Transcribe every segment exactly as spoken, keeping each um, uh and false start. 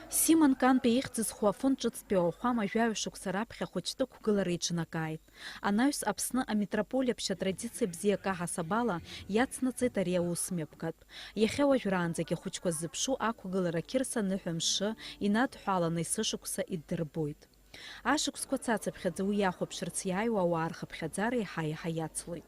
Симон Кантәи ихьӡ зху Афон ҿыцтәи ауахәама жәаҩа шықәса раԥхьа ахәыҷтәы қәгылара иҿнакааит. Анаҩс Аԥсны амитрополиаԥшь атрадициа бзиа каҳасаб ала иацнаҵеит ари аус мҩаԥгатә. Иахьа уажәраанӡагь ахәыҷқәа ззыԥшу ақәгылара Қьырса ныҳәа мшы инадҳәаланы есышықәса иддырбоит. Ашықәсқәа цацыԥхьаӡа уи иахәаԥшырц иааиуа ауаа рхыԥхьаӡара еиҳа-еиҳа иацлоит.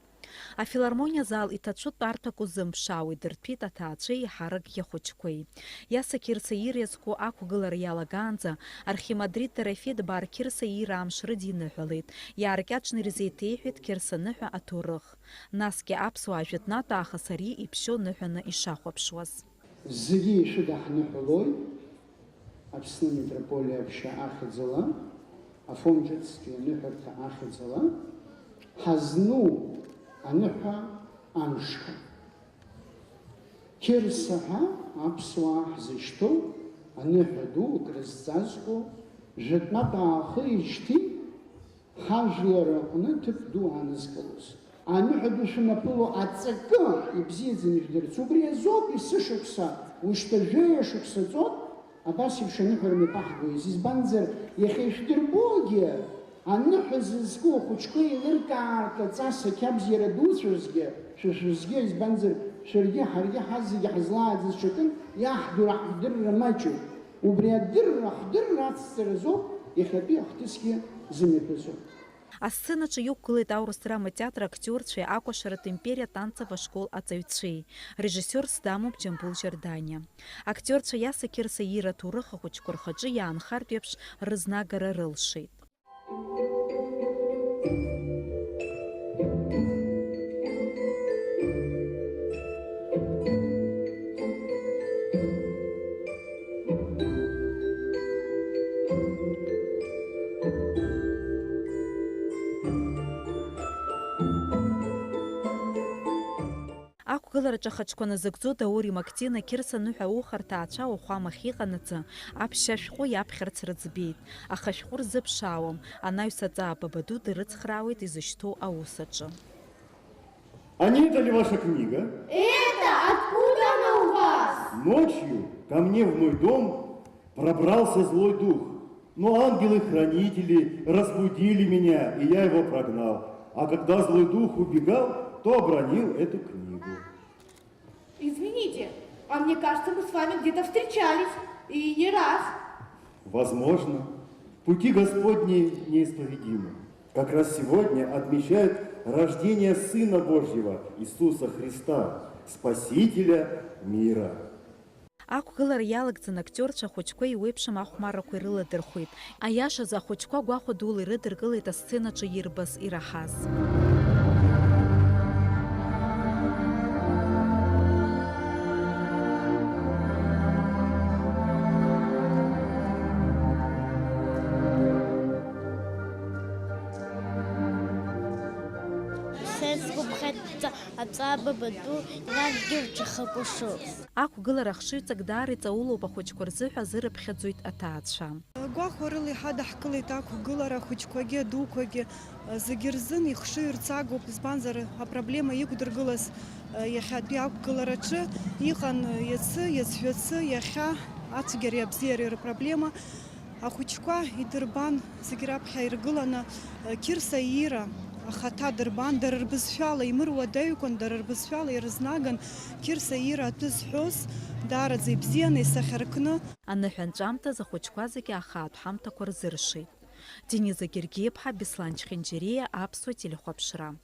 Афилармониа зал иҭацәу тәарҭак узымԥшаауа идырҭәит аҭаацәеи еиҳаракгьы ахәыҷқәеи. Иаса Қьырса иира иазку ақәгылара иалагаанӡа архимандрит Дорофеи Дбар Қьырса иира амш рыдиныҳәалеит, иааркьаҿны ирзеиҭеиҳәеит Қьырса ныҳәа аҭоурых. Насгьы аԥсуаа жәытәнатә аахыс ари иԥшьоу ныҳәаны ишахәаԥшуаз. Зегьы ишәыдаҳныҳәалоит Аԥсны амитрополиа аԥшьа ахьӡала, Афон ҿыцтәи аныҳәарҭа ахьӡала, ҳазну аныҳәа амшқәа. Қьырса ҳәа аԥсуаа ҳзышьҭоу аныҳәа ду крызҵазкуа, жәытәнатә аахижьҭеи ҳажәлар рҟны ҭыԥ ду аанызкылоз. Аныҳәа ду шәымаԥыло аҵакы ибзиаӡаны ижәдырц. Убри азоуп есышықәса, ушьҭа жәаҩа шықәса ҵуеит, абас еиԥш аныҳәа рмҩаԥаҳгоз. Избанзар, иахьа ишәдырбогьы, аныҳәа зызку ахәыҷқәа еилыркаартә аҵас ақьабз иара дуцәазгьы, шәа шәызгьы, избанзар, шәаргьы ҳаргьы ҳазегьы ҳазлааӡаз ҽакын, иаҳдыруа ҳдырра маҷуп. Убри адырра, ҳдырра ацҵара азоуп иахьатәи ахҭысгьы зымҩаԥысуа. Асценаҿы иқәгылеит аурыс драматеатр актиорцәеи акәашаратә империа танцов ашкол аҵаҩцәеи. Режиссиорс дамоуп Џьамбул Жьарданиа. Актиорцәа Иаса Қьырса иира аҭоурых ахәыҷқәа рхаҿы иаанхартә еиԥш рызнагара рылшеит. Ақәгылараҿы ахаҿқәа назыгӡо Даури Мактина Қьырса ныҳәа ауха рҭаацәа ауахәамахь иҟанаҵы, аԥшьа ашәҟәы иаԥхьарц рыӡбеит, аха ашәҟәы рзыԥшаауам, анаҩс аҵаа бабаду дырыцхраауеит изышьҭоу аус аҿы. А не это ли ваша книга? Это откуда она у вас? Ночью ко мне в мой дом пробрался злой дух, но ангелы-хранители разбудили меня, и я его прогнал. А когда злой дух убегал, то обронил эту книгу. Извините, а мне кажется, мы с вами где-то встречались, и не раз. Возможно. Пути Господни неисповедимы. Как раз сегодня отмечают рождение Сына Божьего, Иисуса Христа, Спасителя мира. Ақәгылара иалагӡан актиорцәа ахәыҷқәа еиуеиԥшым ахәмаррақәа ирыладырхәеит. Аиашазы, ахәыҷқәа гәахәа дула ирыдыркылеит асценаҿы ирбаз, ираҳаз. Сара сгәаԥхеит. Аҵаа баба ду, иахьгьы рҽахакәашоуп. Ақәгылара ахшыҩҵак даара иҵаулоуп ахәыҷқәа рзыҳәа, азырыԥхьаӡоит аҭаацәа. Гәахәарыла иҳадаҳкылеит ақәгылара, ахәыҷқәагьы, адуқәагьы, зегьы рзын ихшыҩрҵагоуп, избанзар, апроблема иқәдыргылаз иахьатәи ақәгылараҿы иҟан иацы, иацәҩацы, иахьа ацәгьареи абзиареи рпроблема. Ахәыҷқәа идырбан, зегь раԥхьа иргыланы, Қьырса иира ахаҭа дырбан, дара рбызшәала, имыруадаҩкәан, дара рбызшәала ирызнаган, Қьырса иира атәы зҳәоз, даараӡа ибзианы исахьаркны. Аныҳәа анҵәамҭаз ахәыҷқәа зегьы ахаатә ҳамҭақәа рзыршеит. Дениза Гергиаԥҳа, Беслан Чхинџьириа, Аԥсуа телехәаԥшра.